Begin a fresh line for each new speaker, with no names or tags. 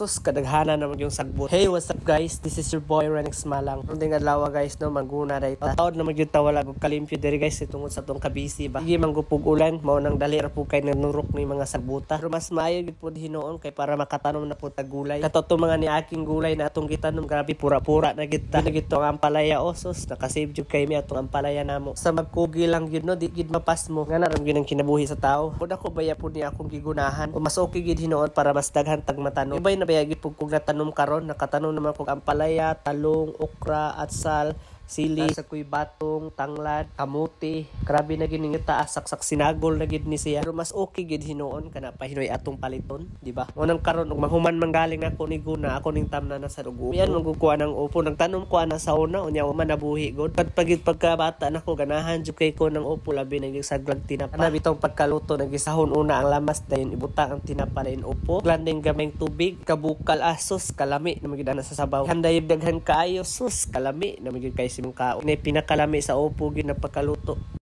Sus, kadaghana naman yung sagbot. Hey, what's up, guys? This is your boy Renix Malang. Unding adlaw, guys, no, mangguna day ta. Taod na magyud ta, wala gud kalimpyo diri, guys, tungod sa atong kabisi ba. Sige manggupog ulan, mao nang dali ra pud kay nanurok ni mga sagbuta. Pero mas maayo gyud pud hinuon kay para makatanom na pud tag gulay. Kato to mga ni aking gulay na atong gitanom, grabe, pura-pura na gid ta. Na gid to ang ampalaya oh, sus, nakasave jud kay mi atong ampalaya namo. Sa magkugi lang gyud, no, di gid mapasmo. Nga na ra gyud ang kinabuhi sa tao. Pud ako baya pud ni akong gigunahan. O mas okay gid hinuon para mas daghan tag matanom. Ibay na baya gid pud kog natanom karon, nakatanom naman kog ampalaya, talong, okra, atsal, sili, sa kuy batong, tanglad, kamuti. Grabe na gid ning taas, saksak sinagol na gid ni siya. Pero mas okay gid hinuon kana pahinoy atong paliton, di ba? Unang karon og mahuman man galing ako ni guna, ako ning tamna na sa ugo. Yan magkukuha ng upo, nagtanom ko ana sa una, unya wa man nabuhi gud. Pag pagka bata nako, ganahan jud kay ko ng upo, labi na gyud saglag tinapa. Ana bitong pagkaluto, nagisahon una ang lamas, dayon ibutang ang tinapa, dayon upo. Landing gamay tubig, kabukal asos, kalami na magyud ana sa sabaw. Handay daghan kaayo, sus, kalami na magyud kay simong kaon. Ni pinakalami sa upo gyud na pagkaluto.